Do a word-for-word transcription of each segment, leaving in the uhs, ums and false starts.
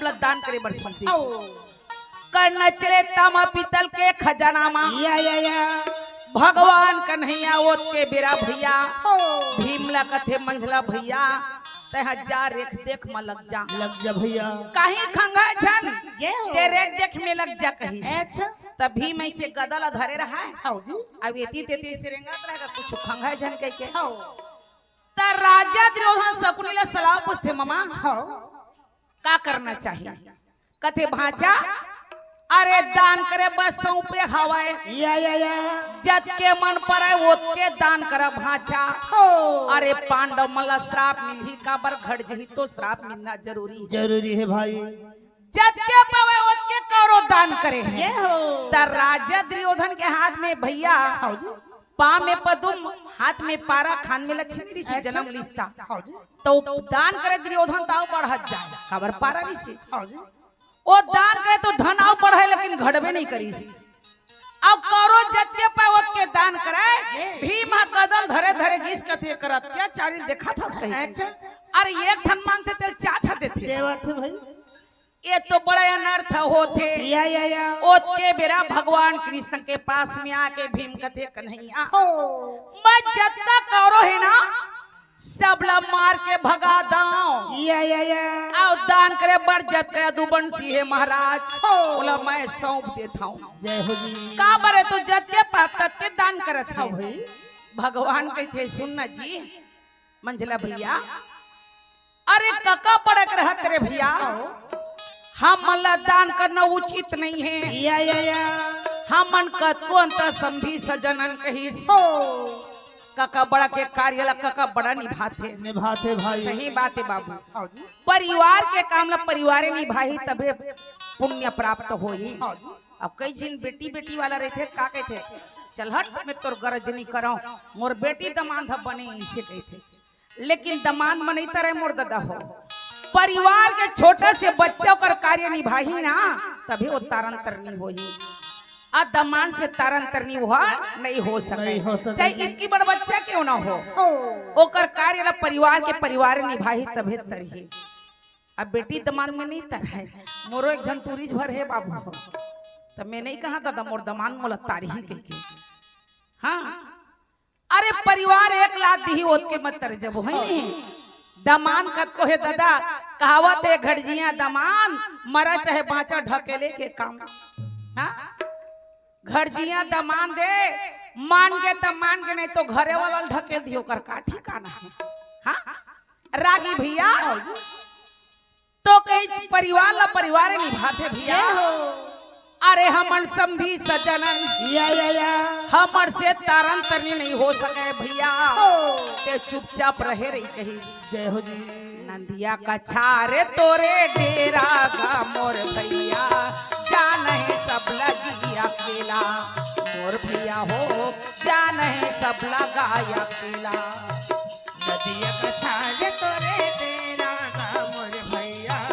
ला दान करे बर सुनते। कर्ण चले तामा पीतल के खजाना मा। या, या, या। भगवान कन्हैया ओतके बेरा भैया, हो। भीम ला कथे, "मंझला भैया, तैं हा जा रेख देख म लग जा।" लग जा भैया। काहीं खंघा झन, ये हो। ते रेख देख में लग जा कहिस। अच्छा। त भीम अइसे गदा ला धरे रहय। हव जी। अब एती तेती से रेंगत रहय गा, कुछु खंघा झन कहिके। हव। त राजा दुर्योधन शकुनी ला सलाह पूछथे, "ममा, हव। का करना चाहिए?" कथे, "भांचा, अरे दान करे बर सउंपे हवय। या, या, या। जतके मन परय ओतके दान करा भांचा। हो। अरे पांडव मन ला श्राप मिलही, काबर घट जही तो श्राप मिलना जरूरी हे।" जरूरी हे भाई। जतके पावय ओतके कौरव दान करे हे। ये हो। त राजा दुर्योधन के हाथ में भैया, हव जी। पाँव में पदुम, हाथ में पारा, खान में लक्ष्मी रिहिसे, अच्छा। जनम लिस ता। हव जी। त दान करे दुर्योधन त अउ बढ़त जाय, काबर पारा रिहिसे। हव जी। ओ दान करे त धन अउ बढ़य, लेकिन घटबे नइ करिस। अब कौरव जतके पावय ओतके दान करय, ये। भीम ह गदा ल धरे धरे गिस कथे, "कर अत्याचारी ल देखत हस कहीं।" अच्छा। अरे एक ठन मांगथे तेला चार ठन देथे। देवत हे भाई। ए तो बड़ा अनर्थ होथे। या, या, या। ओतके बेरा भगवान कृष्ण के पास में आके भीम कथे, "कन्हैया, हो। मैं जतका कौरव हे ना, सब ला मार के भगा दंव। या, या, या। अउ दान करे बर जतका यदुवंशी हे महाराज, हो। ओला मैं सौंप देत हंव।" जय हो जी। काबर ए तो जतके पावय ततके दान करत हंव हे। भाई। भगवान कहिथे, "सुन ना जी, मंझला भैया, अरे कका बड़ा के रहत रे भैया, हमन ला दान करना उचित नइ हे।" या, या, या। हमन कतको अंत समधी सज्जन अन कहिस। हो। कका बड़ा के कार्य ला कका बड़ा निभाथे। निभाथे भाई। सही बात हे बाबू। हव जी। परिवार के काम ला परिवारे निभाही तभे पुण्य प्राप्त होही। हव जी। अब कई झिन बेटी बेटी वाला रहिथे, का कहिथे, "चल हट, मैं तोर गरज नइ करंव, मोर बेटी दमांद ह बने," अइसे कहिथे। लेकिन दमांद म नइ तरय मोर ददा हो। परिवार के छोटे से बच्चा ओकर कार्य निभाही ना, तभे ओ तारन तरनी होही। अउ दमांद से तारन तरनी ओहा नइ हो सकय। नइ हो सकय। चाहे इतकी बड़ बच्चा क्यों ना हो, हो। ओकर कार्य ला परिवार के परिवार निभाही तभे तरही। अब बेटी दमांद में नइ तरय। मोरो एक झन टूरी झन हे बाबू हो। त मैं नइ कहंव ददा मोर दमांद मोला तारही कहिके। हाँ। अरे परिवार एक लात दिही ओतके म तर जबो, हे नहीं? दमांद कतको हे ददा, कहावत हे, "घटजियां दमांद, मरा चाहे बांचा ढकेले के काम।" हाँ? घटजियां दमांद ए, मान गे त मान गे, नइ तो घरे वाला ल ढकेल दिही, ओकर का ठिकाना हे? हाँ? रागी भैया, तो कहीं परिवार ला परिवार निभाथे भैया। जय हो। अरे हमन समधी सज्जन अन, या, या, या। हमर से तारन तरनी नइ हो सकय भैया। हो। ते चुपचाप रहे रही कहिस। जय हो जी। नंदिया कछार तोरे डेरा गा मोर भैया, जानही सब ला जी अकेला। मोर भैया हो, जानही सब ला गा अकेला। नदिया कछार तोरे डेरा गा मोर भैया,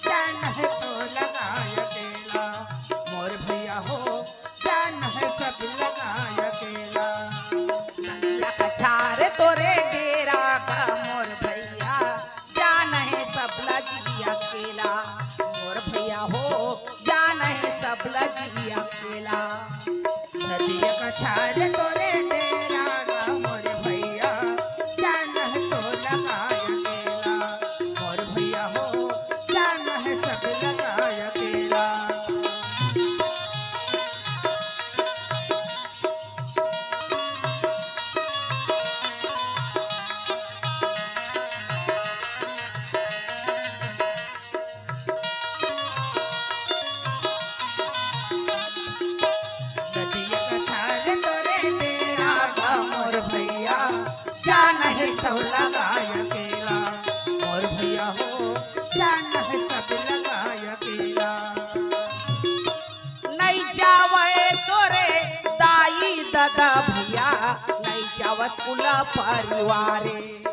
जानही तो लगाय अकेला। मोर भैया हो, जानही सब लगाय अकेला। नदिया कछार तोरे डेरा गा मोर भैया, जानही सब ला जी अकेला। मोर भैया हो, जानही सब ला जी अकेला। नदिया कछार तोरे डेरा गा मोर भैया, जानही तो लगाय अकेला। मोर भैया हो, जानही सब लगाय अकेला। नदिया कछार तोरे डेरा गा मोर भैया, जानही सब लगाय अकेला। मोर भैया हो, जानही सब लगाय अकेला। नइ जावय तोरे दाई ददा भैया, नइ जावय कुल परिवारे।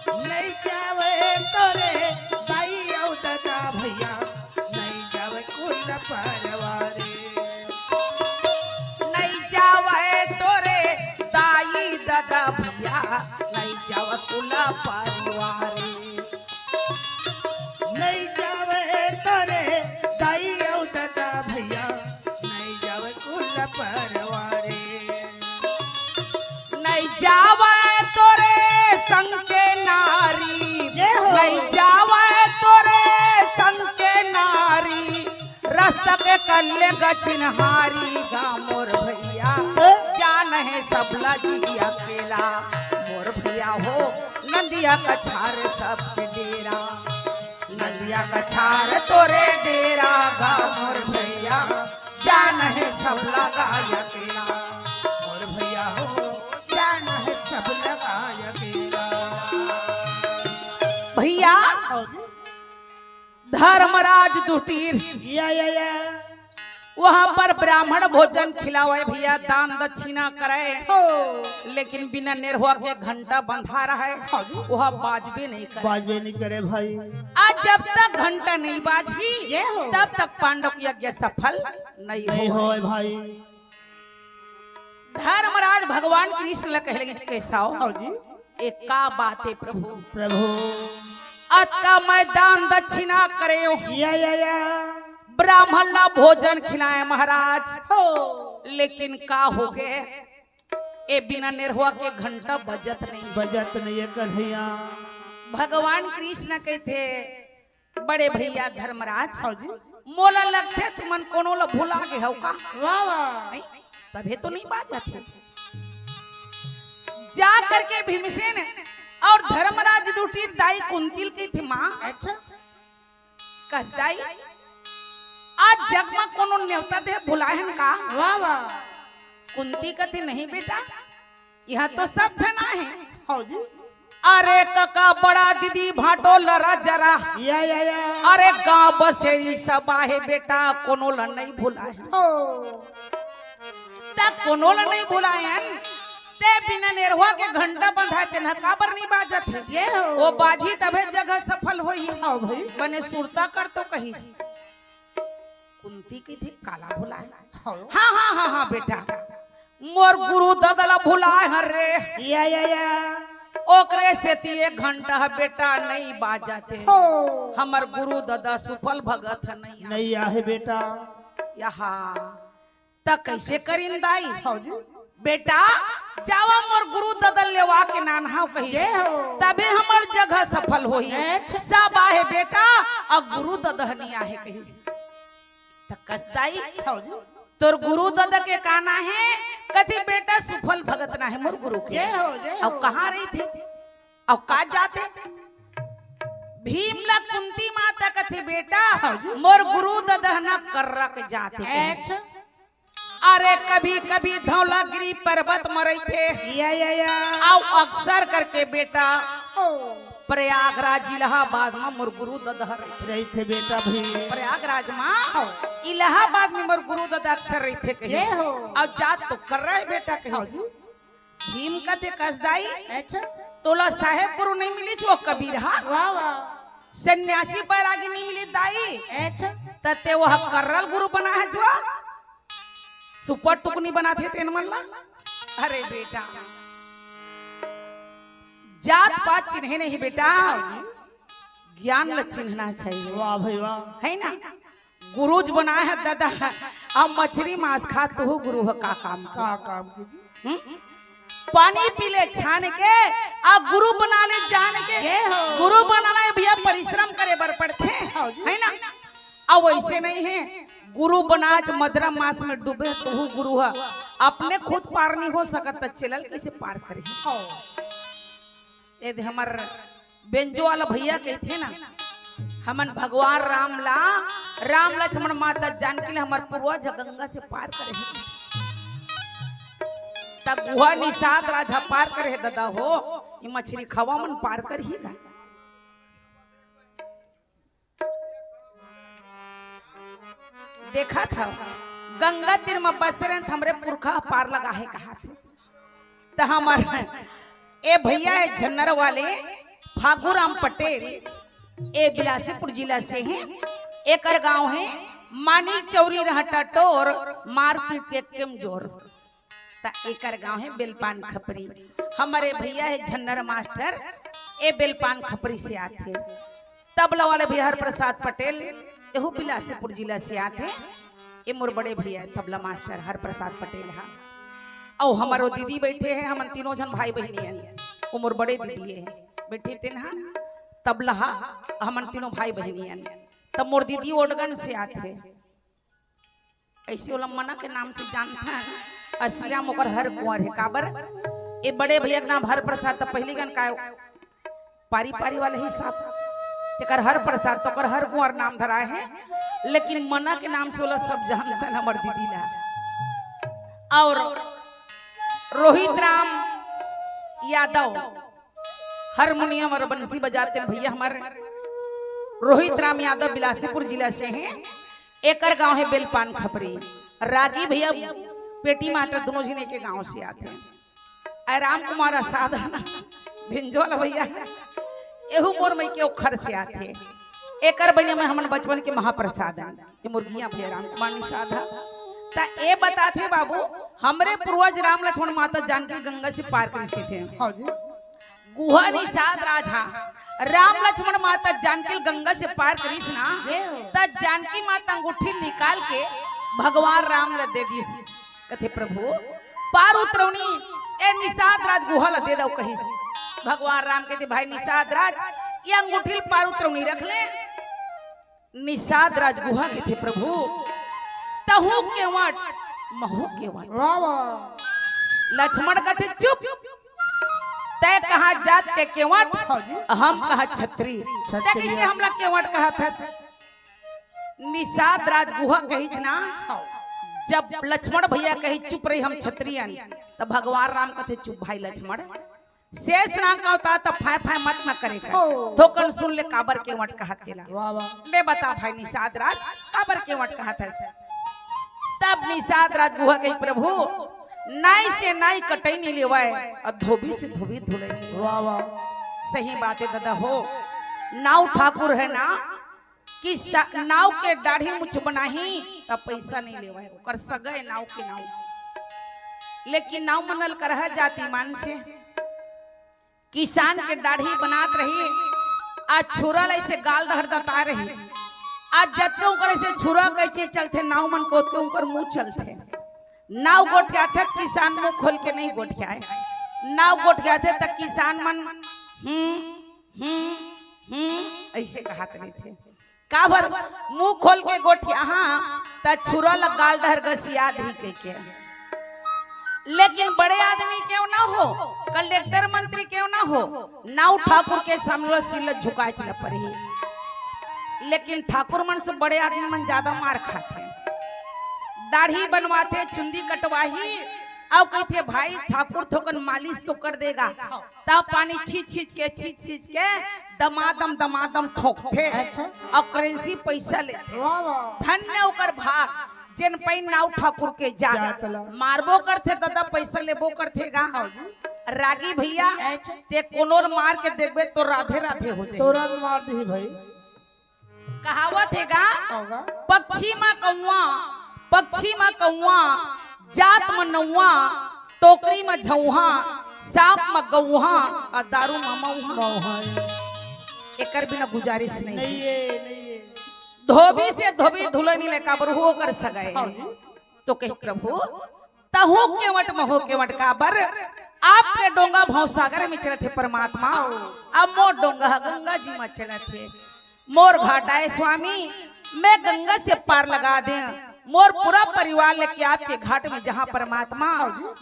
नइ जावय तोरे दाई अउ ददा भैया, नइ जावय कुल परिवारे। नइ जावय तोरे दाई ददा भैया, नइ जावय कुल परिवारे। नइ अल्ले का चिन्हारी गा मोर भैया, जान है सब ला जी अकेला। मोर भैया हो, नंदिया कछार सबके डेरा। नंदिया कछार तोरे डेरा गा मोर भैया, जान है सब ला गा अकेला। मोर भैया हो, जान है सब ला गा अकेला। भैया, धर्मराज दुटीर, या, या, या। वहां पर ब्राह्मण भोजन खिलावे भैया, दान दक्षिणा करे, हो। लेकिन बिना नेरहुआ के घंटा बंधा रहे, हाँ जी। वह बाजबे नहीं करे। बाजबे नहीं करे भाई। आज जब तक घंटा नहीं बाजी, ये हो। तब तक पांडव की यज्ञ सफल नहीं नहीं हो। होए भाई। धर्मराज भगवान कृष्ण ला कहे लगे, केशव, हाँ जी। ए का बात है प्रभु? प्रभु। अतका मैं दान दक्षिणा करे हूँ। या, या, या। ब्राह्मण ला भोजन खिलाए महाराज। हो। लेकिन का हो गए? ए बिना नेरहुआ के घंटा बजत नहीं। बजत नहीं है कन्हैया। भगवान कृष्ण कहते, बड़े भैया धर्मराज, हाँ जी। मोला लगथे तुमन कोनो ला भुला गे हव का? वाह, वाह। नहीं, तभे तो नहीं बाजत हे। जा करके भीमसेन और धर्मराज दुटीर दाई कुंती ल कहिथे, माँ, अच्छा। कस दाई, आज जग मा कोनो नेवता दे भुलाए हन का? वाह, वाह। कुंती कथे, नहीं बेटा, यहाँ तो सब झन आहे। हाँ जी। अरे कका, बड़ा दीदी, भाटो, लरा जरा। या, या, या। अरे गांव बसेरी सब आहे बेटा, कोनो ला नहीं भुलाए। ओ। त कोनो ला नहीं भुलाए हन, ते बिना नेरहुआ के घंटा बंधाए, तेन ह काबर नहीं बाजत हे? ये हो। वो बाजी तभे जगह सफल होही। हाँ भाई। बने सुरता कर तो कहिस। कुंती कहिथे, काला भुलाए? हाँ। हाँ, हाँ, हाँ, हाँ, बेटा, मोर गुरु ददा ला भुलाए हन रे। या, या, या। ओकरे सेती एक घंटा ह बेटा नहीं बाजत हे। हो। हमर गुरु ददा सुफल भगत ह नहीं आए। नहीं आहे बेटा। यहाँ त कैसे करिन दाई? हाँ जी। बेटा, जावा मोर गुरु ददा ल लेवा के लानव कहिस। ये हो। तभे हमर जगह सफल होही। अच्छा। सब आहे बेटा, अउ गुरु ददा ह नहीं आहे कहिस। त कस दाई, हाँ जी। तोर गुरु ददा के का नाव हे? कथे बेटा सुफल भगत नाव हे मोर गुरु के। जय हो, जय हो। अउ कहाँ रहिथे? अउ का जाथे? भीम ला कुंती माता कथे बेटा, हाँ जी। मोर गुरु ददा ह ना कर्रा के जाथे। अच्छा। अरे कभी कभी धौलागिरी पर्वत म रहिथे। या, या, या। अउ अक्सर करके बेटा, हो। प्रयागराज इलाहाबाद म मोर गुरु ददा ह रहिथे। रहिथे बेटा भी। प्रयागराज म, हो। इलाहाबाद म मोर गुरु ददा अक्सर रहिथे कहिस। ये हो। अउ जात तो कर्रा हे बेटा कहिस। हाँ जी। भीम कथे कस दाई, अच्छा। तोला साहेब गुरु नहीं मिलिस, वो कबीर हा। वाह, वाह। सन्यासी बैरागी नहीं मिलिस दाई। अच्छा। त ते वो कर्रा ल गुरु बनाए हस वो। सुपर टुकनी बनाथे तेन मन ला। अरे बेटा, जात पात चिन्हे नहीं बेटा, ज्ञान ल चिन्हना चाहिए। वाह भाई वाह। है ना? गुरुज बनाए हे ददा, अब मछरी मांस खा, तुहू गुरु ह का काम के? का काम के जी? हम्म? पानी पी ले छान के, आ गुरु बना ले जान के। ये हो। गुरु बनाना हे भैया, परिश्रम करे बर पड़थे, हाँ जी। है ना? अब वैसे नहीं है, गुरु बनाच मदरा मांस में डूबे, तुहू गुरु ह, अपने खुद पार नहीं हो सकत, त चेला ल कैसे पार करे? हाँ। ये दे हमर बेंजो वाला भैया कहिथे ना, हमन भगवान राम ला, राम लक्ष्मण माता जानकी ला हमर पूर्वज गंगा से पार करे हे। त गुहा निषाद राज ह पार करे हे ददा हो, ये मछरी खवा मन पार करही का? देखत हव, गंगा तीर म बसे रहेन त हमरे पुरखा ह पार लगाहे कहाथे। त हमर ए भैया हे झन्नर वाले फागू राम पटेल, ए बिलासपुर जिला से हे, एकर गांव हे मानिक चौरी रहटा टोर, मारपीट के केम जोर। त एकर गांव हे बेलपान खपरी। हमर ए भैया हे झन्नर मास्टर, ए बेलपान खपरी से आथे। तबला वाले भैया हरप्रसाद पटेल, एहू बिलासपुर जिला से आथे। ए मोर बड़े भैया हे तबला मास्टर हरप्रसाद पटेल हा। अउ हमर ओ दीदी बइठे हे, हमन तीनों झन भाई बहिनी अन। ओ मोर बड़े दीदी हे, बइठे तेन हा तबला हा, हमन तीनों भाई बहिनी अन। त मोर दीदी ओडगन से आथे। अइसे ओला मना के नाम से जानथन। असलिया म ओकर हर कुंवर हे। काबर? ए बड़े भैया के नाम हर प्रसाद, त पहिली कन काय पारी पारी वाला हिसाब, तेकर हर प्रसाद, त ओकर हर कुंवर नाम धराए हे, लेकिन मना के नाम से ओला सब जानथन हमर दीदी ला। अउ रोहित राम यादव हारमोनियम अउ बंसी बजाथें भैया हमर। रोहित राम यादव बिलासपुर जिला से हे। एकर गांव हे बेलपान खपरी। रागी भैया पेटी माटर दुनों झिन एके गांव से आथें। अउ राम कुमार असादा भिंजोल भैया, एहू मोर मइके ओखर से आथे। एकर बनिया में हमन बचपन के महाप्रसाद आन। ये मोर गिया भैया राम कुमार निषाद ह। त ए बताथे बाबू, हमरे पूर्वज राम लक्ष्मण माता जानकी ल गंगा से पार करिस कहिथे। हाँ जी। गुहा निषाद राज ह राम लक्ष्मण माता जानकी ल गंगा से पार करिस ना, जय हो। त जानकी माता अंगूठी निकाल के भगवान राम ल दे दिस। कथे, "प्रभु, पार उतरौनी ए निषाद राज गुहा ल दे दव," कहिस। भगवान राम कथे, "भाई निषाद राज, ये अंगूठी ल पार उतरौनी रख ले।" निषाद राज गुहा कथे, "प्रभु, तहूँ केवट, महूँ केवट।" वाह, वाह। लक्ष्मण कथे, "चुप, तैं कहाँ जात के केवट, हाँ जी। हम कहाँ छत्री। छत्री। तैं कइसे हमला केवट कहत हस?" निषाद राज गुहा कहिस ना, हाँ। जब लक्ष्मण भैया कहिस, "चुप रही, हम छत्री अन," त भगवान राम कथे, "चुप भाई लक्ष्मण, शेष नाग का अवतार त फाय फाय मत न करे कर। ओ। थोकन सुन ले काबर केवट कहत तेला। वाह, वाह। मैं बता भाई निषाद राज, काबर केवट कहत हस?" तब निषाद राज गुहा कही, "प्रभु, नाई से नाई कटई नहीं लेवय, अउ धोबी से धोबी धुलई नहीं लेवय।" वाह, वाह। सही बात हे दादा हो, नाऊ ठाकुर हे ना, कि सा-, नाऊ के दाढ़ी मुछ बनाही त पइसा नहीं लेवय, ओकर सगा ए नाऊ के नाऊ। लेकिन नाऊ मन ल करहा जाति मान से किसान के दाढ़ी बनात रही, आ छुरा ल अइसे गाल डहर दता रही, आ जतके ओकर अइसे छुरा कैंची चलथे नाऊ मन के, ओतके ओकर मुँह चलथे। नाऊ गोठियाथे, किसान मुँह खोल के नहीं गोठियाय। नाऊ गोठियाथे त किसान मन हम्म, हम्म, हम्म, अइसे कहत रहिथे। काबर? मुँह खोल के गोठियाहूँ, त छुरा ल गाल डहर गसिया दिही कहिके। लेकिन बड़े आदमी केहू ना हो, कलेक्टर मंत्री केहू ना हो, नाऊ ठाकुर के सामने सिर ल झुकाएच ल परही। लेकिन ठाकुर मन से बड़े आदमी मन जादा मार खाथे। दाढ़ी बनवाथे, चुंदी कटवाही, अउ कहिथे, "भाई ठाकुर थोकन मालिश तो कर देगा।" त पानी छींच छींच के, छींच छींच के दमादम दमादम ठोंकथे। अच्छा। अउ करेंसी पइसा लेथे। वाह, वाह। धन्य ओकर भाग, जेन पइन नाऊ ठाकुर के जात। जात ला। मारबो करथे दादा, पइसा लेबो करथे गा। हाँ जी। रागी भैया, अच्छा। तैं कोनो ल मार के देखबे त राधे राधे हो जाही। तुरंत मार दिही भाई। कहावत हे गा, का होगा? पक्षी म कौवा, पक्षी म कौवा, जात म नौवा, टोकरी म झौहा, सांप म गौहा, अउ दारू म मौहा। मौहा। एकर बिना गुजारिश नहीं नहीं हे। हे, नहीं हे। धोबी से धोबी धुलई नहीं ले, काबर हो ओकर सगा ए। हाँ जी। त कहे, "प्रभु, तहूँ केवट महूँ केवट काबर? आपके डोंगा भवसागर में चलत हे परमात्मा, अउ मोर डोंगा ह गंगा जी में चलत हे। मोर घाटा ए स्वामी, मैं गंगा से पार लगा दें। मोर पूरा परिवार लेके आपके घाट में जाहूँ परमात्मा,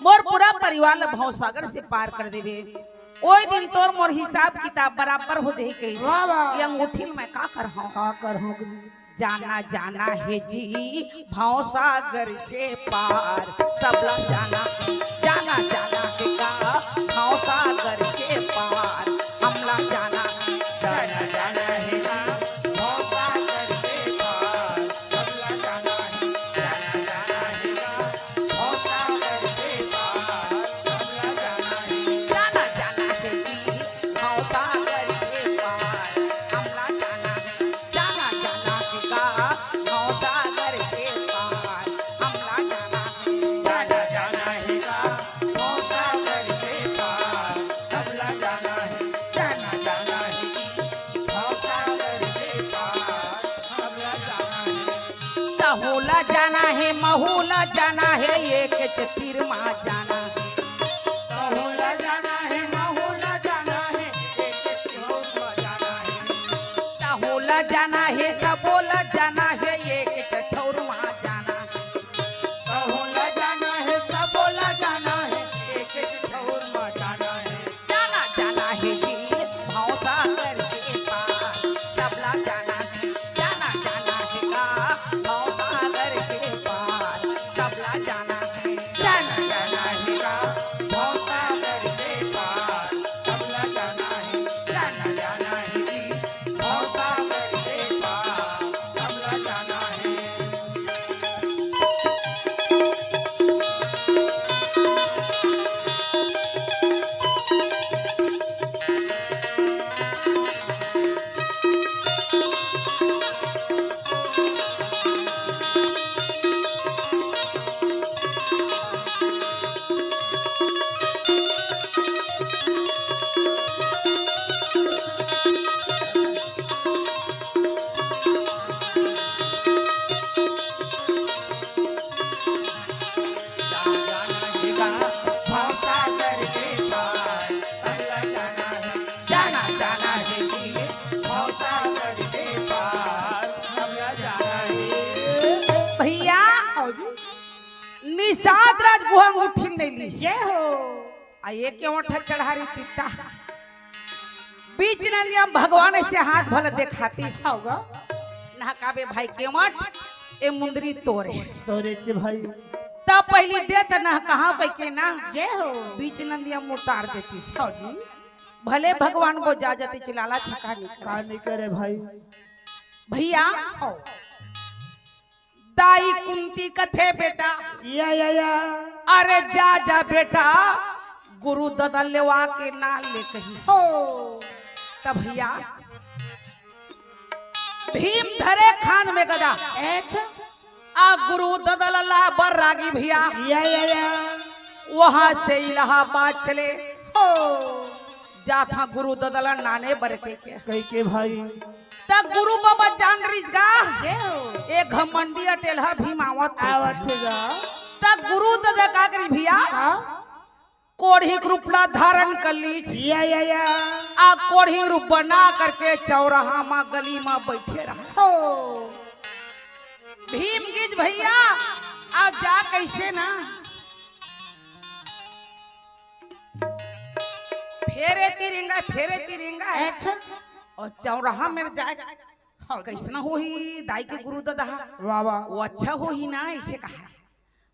मोर पूरा परिवार ल भवसागर से पार कर देबे। ओई दिन तोर मोर हिसाब किताब बराबर हो जाही," कहिस। वाह, वाह। ये अंगूठी ल मैं का करहूँ? का करहूँ जी? जाना जाना हे जी भवसागर से पार, सबला जाना हे, जाना जाना हे गा भवसागर से पार, हमला जाना हे, जाना जाना हे गा भवसागर से पार, सबला जाना हे, जाना जाना हे गा भवसागर से पार, सबला जाना हे, जाना जाना हे जी भवसागर से पार, हमला जाना हे, जाना जाना हे गा भवसागर से पार, हमला जाना हे, जाना जाना हे गा भवसागर से पार, हमला जाना हे, जाना जाना हे जी भवसागर से पार, हमला जाना हे। तहूँ ला जाना हे, महूँ ला जाना हे, एकेच तीर मा जाना हे। तहूँ ला जाना हे, महूँ ला जाना हे, एकेच ठउर मा जाना हे। तहूँ ला जाना हे, सबो ला जाना हे, एकेच ठउर मा जाना हे। सात राज गुहा अंगूठी नइ लिस। जय हो। आ ये केवट ह चढ़ारी तीता। बीच नंदिया भगवान ऐसे हाथ भला देखातिस। होगा। नहकाबे भाई केवट, ए मुंदरी तोरे। तोरे चे भाई। तब पहली दे त नहकाहूं कहिके ना। जय हो। बीच नंदिया म उतार देतिस। हाँ जी। भले भगवान को जा जातिस, लाला छका नहीं करे। का नहीं करे भाई? भैया, हाँ। दाई कुंती कथे बेटा। या, या, या। अरे जा, जा बेटा, गुरु ददा लेवा के ना ले कहिस। हो। तब भैया, भीम धरे खान में गदा। अच्छा। आ गुरु ददा ला लाय बर रागी भैया। या, या, या। वहां से इलाहाबाद चले। हो। जात हां गुरु ददा ला नाने बर कहिके। कहिके भाई। त गुरु बाबा जान रिहिस गा। जय हो। ए घमंडी अटेलहा भीम आवत हे। आवत हे गा। त गुरु ददा का करिस भैया? का? कोढ़ी के रूप ला धारण कर लिस। या, या, या। आ कोढ़ी रूप बना करके चौराहा म गली म बइठे रहे। हो। भीम गिस भैया, आ जा कइसे ना। फेरे तिरिंगा, फेरे तिरिंगा। अच्छा। अउ चौराहा में जाय, हाँ। कइसना होही दाई के गुरु ददा? वाह, वाह। ओ अच्छा होही ना, अइसे कहा।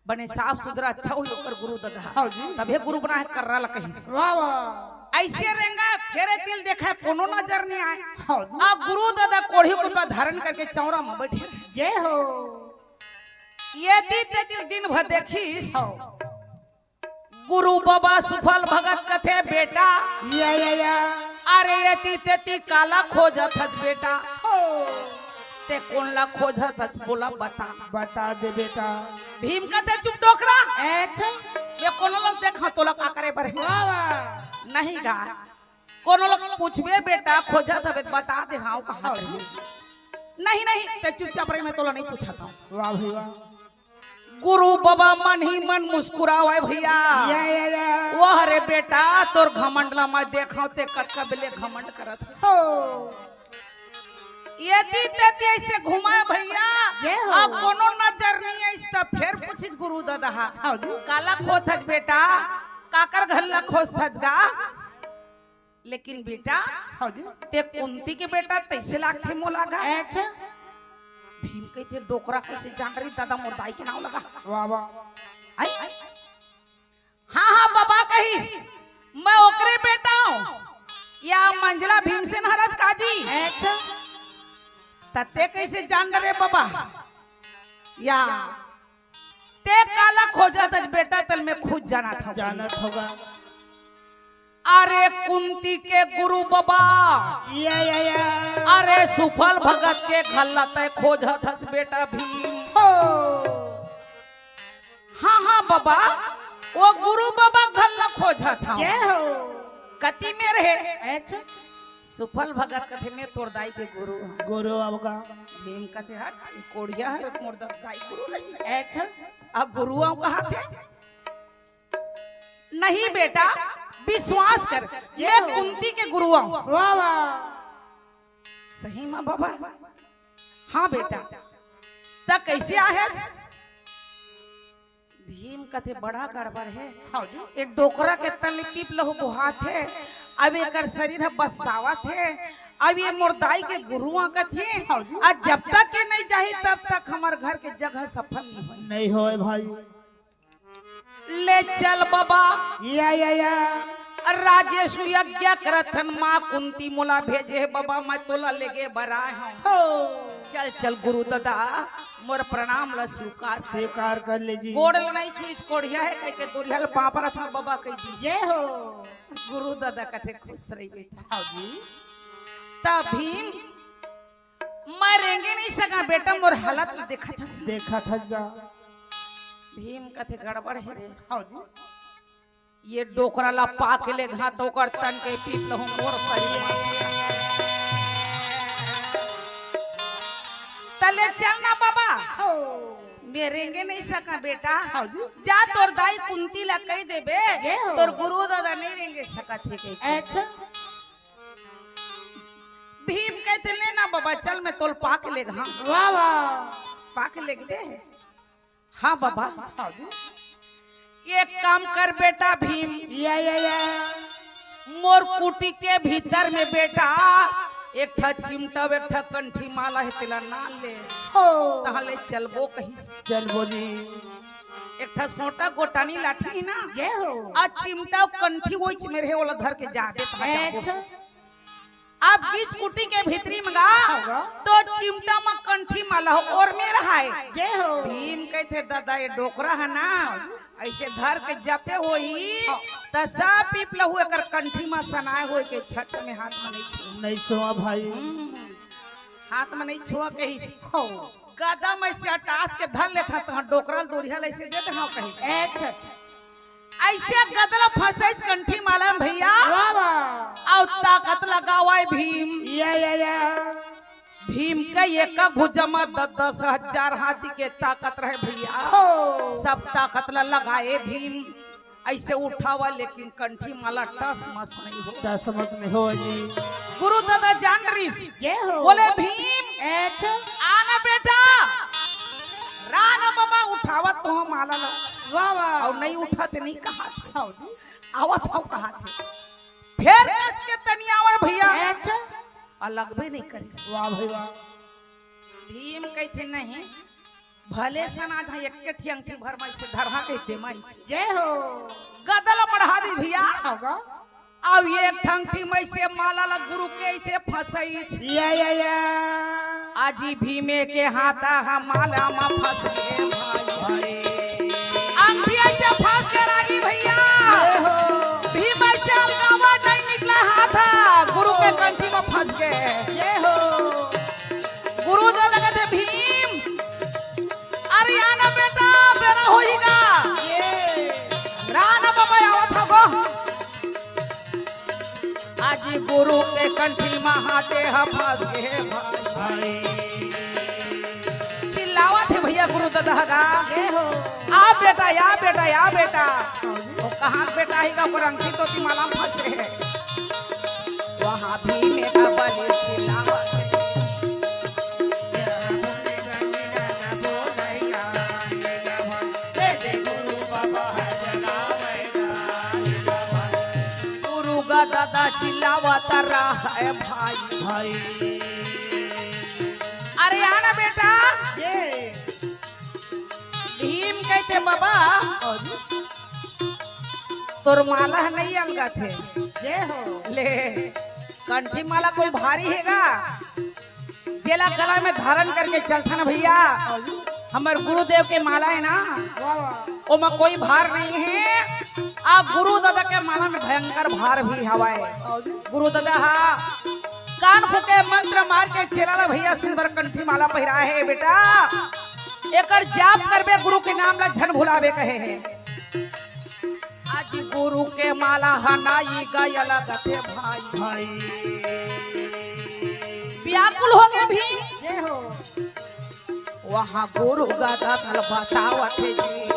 बने साफ सुथरा अच्छा होही ओकर गुरु ददा। हाँ जी। तभे गुरु बनाय हे कर्रा ला कहिस। वाह, वाह। अइसे रेंगा, फेरे तिल देखय, कोनो नजर नइ आय। हाँ जी। आ गुरु ददा कोढ़ी कुपा धारण करके चौरा म बइठे। जय हो। एती तेती ल दिन भर देखिस। हाँ। गुरु बाबा सुफल भगत कथे बेटा। या, या, या। अरे एती तेती काला खोजत हस बेटा? हो। तें कोन ला खोजत हस बोला बता। बता दे बेटा। भीम कथे चुप डोकरा। अच्छा। ये कोनो लोग देखा तोला का करे बर हे? वाह, वाह। नहीं गा। कोनो लोग पूछबे बेटा खोजत हबे त बता दे हाँ कहा। हाँ। नहीं, नहीं, तें चुपचाप रही, मैं तोला नहीं पूछत हूँ। वाह भाई वाह। गुरु बाबा मन ही मन मुस्कुरावय भैया। या, या, या। वाह रे बेटा, तोर घमंड ला मैं देखंव, तें कतका बेले घमंड करत हस। हो। एती तेती अइसे घुमाय भैया, जय हो। आ कोनो नजर नइ आइस, त फेर पूछिस गुरु ददा हा। हाँ जी। काला खोजत हस बेटा, काकर घर ला खोजत हस गा? लेकिन बेटा, हाँ जी। तें कुंती के बेटा तइसे लागथे मोला गा। अच्छा। भीम कहिथे, "डोकरा कइसे जान रही दादा मोर दाई के नाव लगा?" वाह, वाह। आई? हाँ, हाँ, बाबा कहिस, "मैं ओकरे बेटा हूँ।" या मंझला भीमसेन हरस का जी? अच्छा। त तें कइसे जान रे बाबा? या तें काला खोजत हस बेटा, तेला मैं खुद जानत हूँ। जानत होगा। अरे कुंती के गुरु बाबा। या, या, या। अरे सुफल भगत के घर ला तें खोजत हस बेटा भीम। हो। हाँ, हाँ बाबा, ओ गुरु बाबा घर ला खोजत हूँ। जय हो। कति मेर हे? अच्छा। सुफल भगत कथे, "मैं तोर दाई के गुरु हूँ।" गुरु अवगा। भीम कथे, "हट, ई कोढ़िया हर मोर द-, दाई गुरु नहीं।" अच्छा। अब गुरु अव कहा थे? नहीं बेटा, विश्वास कर, ये मैं हो। कुंती के गुरु हूँ। वाह, वाह। सही में बाबा? हाँ बेटा। त कइसे आहे? भीम कथे, "बड़ा गड़बड़ हे।" हाँ जी। ए डोकरा के तन ले पीप लहू बोहात हे, अब एकर शरीर ह बसावत हे, अब ये मोर दाई के गुरुआ कथे, हाँ जी। आज जब तक ये नहीं जाही, तब तक हमर घर के जगह सफल नहीं होय। नहीं होय भाई। ले चल बाबा। या, या, या। राजेश यज्ञ करथन, माँ कुंती मोला भेजे हे बाबा, मैं तोला लेगे बर आए हूँ। हो। चल, चल गुरु दादा, मोर प्रणाम ला स्वीकार कर। स्वीकार कर ले जी। गोड़ ल नहीं छुईस, कोढ़िया हे कहिके दुरिहा ल पाँव परत हंव बाबा कहि दिस। जय हो। गुरु दादा कथे, "खुश रही बेटा।" हाँ जी। त भीम, "मैं रेंगे नहीं सका बेटा, मोर हालत ल देखत हस।" देखत हस गा। भीम कथे, "गड़बड़ हे रे।" हाँ जी। ये डोकरा ला पाके लेगहा त ओकर तन के पीप लहू मोर शरीर मा। त ले चल ना बाबा। हो। मैं रेंगे नहीं सका बेटा। हाँ जी। जा तोर दाई कुंती ला कहि देबे, ये हो। तोर गुरु दादा नहीं रेंगे सकत हे कहिके। अच्छा। भीम कथे, "ले ना बाबा, चल मैं तोला पाके लेगहा।" वाह, वाह। पाके लेगबे? हाँ बाबा। हाँ जी। एक काम कर बेटा भीम, या, या, या। मोर कुटी के भीतर में बेटा एक ठा चिमटा, एक ठा कंठी माला हे, तेला नान ले। हो। तहाँ ले चलबो कहिस। चलबो जी। एक ठा सोटा गोटानी लाठी हे ना, ये हो। आ चिमटा अउ कंठी ओइच में रहे, ओला धर के जाबे तहाँ जाबो। अच्छा। अब गीच कुटी के भीतरी म गा, होगा। तो चिमटा म कंठी माला हो, ओर में रहाय। जय हो। भीम कहिथे, "दादा, ये डोकरा हे ना, अइसे धर के जपे होही, हाँ। त सब पीप लहू एकर कंठी म सनाय होय के छट में हाथ म नइ छुआ।" नइ छुआ भाई। हम्म, हाथ म नइ छुआ कहिस। हो। गदा म से अटास के धर लेथंव, तहाँ डोकरा ल दूरिहा ले अइसे दे देहंव कहिस। अच्छा, अच्छा। अइसे गदा ल फंसइस कंठी माला म भइया। वाह, वाह। अउ ताकत लगावय भीम। या, या, या। भीम के एक भुजा म दस दस हजार हाथी के ताकत रहे भइया। हो। सब ताकत ल लगाए भीम, अइसे उठावय, लेकिन कंठी माला टस मस नइ हो। टस मस नइ हो जी। गुरु ददा जान रिस। जय हो। बोले, "भीम, अच्छा। आना बेटा, राना बाबा उठावत तो हंव माला ला।" वाह, वाह। अउ नइ उठत हे, नइ कहत हे। हाँ जी। आवत हंव कहत हे। फेर कस के तनी आवय भइया। अच्छा। अउ लगबे नइ करिस। वाह भाई वाह। भीम कहिथे, "नहीं, भले सन आज हंव एके ठी अंगठी भर म अइसे धरहंव कहिथे म अइसे।" जय हो। गदा ल बढ़ा दिस भइया। होगा। अउ एक ठा अंगठी म अइसे माला ल गुरु के अइसे फंसइस। या, या, या। आज ही भीमे के हाथ ह माला म फंस गे भाई। भाई। अंगठी अइसे फंस गे रागी भइया। जय हो। भीम अइसे अलगावत नइ निकलय हाथ ह, गुरु के कंठी म फंस गे। जय हो। गुरु ददा कहिथे, "भीम, अरे आना बेटा, बेरा होही गा। ये। राना बाबा आवत हवय गो।" आज गुरु के कंठी म हाथे ह फंस गे भाई। भाई। चिल्लावत हे भइया गुरु ददा ह गा। जय हो। "आ बेटा, आ बेटा, आ बेटा।" ओ कहाँ के बेटा हे गा, ओकर अंगठी तोती माला म फंसे हे। वहाँ भीमे का बलि चिल्लावत हे। गुरु का ददा चिल्लावत रहे भाई। भाई। अरे आना बेटा। ये। भीम कहिथे, "बाबा, हाँ जी। तोर माला ह नइ अलगत हे।" जय हो। ले, कंठी माला कोई भारी हे गा? जेला गला में धारण करके चलथन भइया, हमर गुरुदेव के माला हे ना, वाह, वाह। ओमा कोई भार नइ हे। आ गुरु ददा के माला में भयंकर भार भी हवय। गुरु ददा हा कान फूके मंत्र मार के चेला ला भइया सुंदर कंठी माला पहिराए हे बेटा। एकर जाप करबे, गुरु के नाम ला झन भुलाबे कहे हे। आज गुरु के माला हनाई गयल गथे भाई। भाई। व्याकुल हो गए भीम। जय हो। वहाँ गुरु गदा तल बतावत हे जी।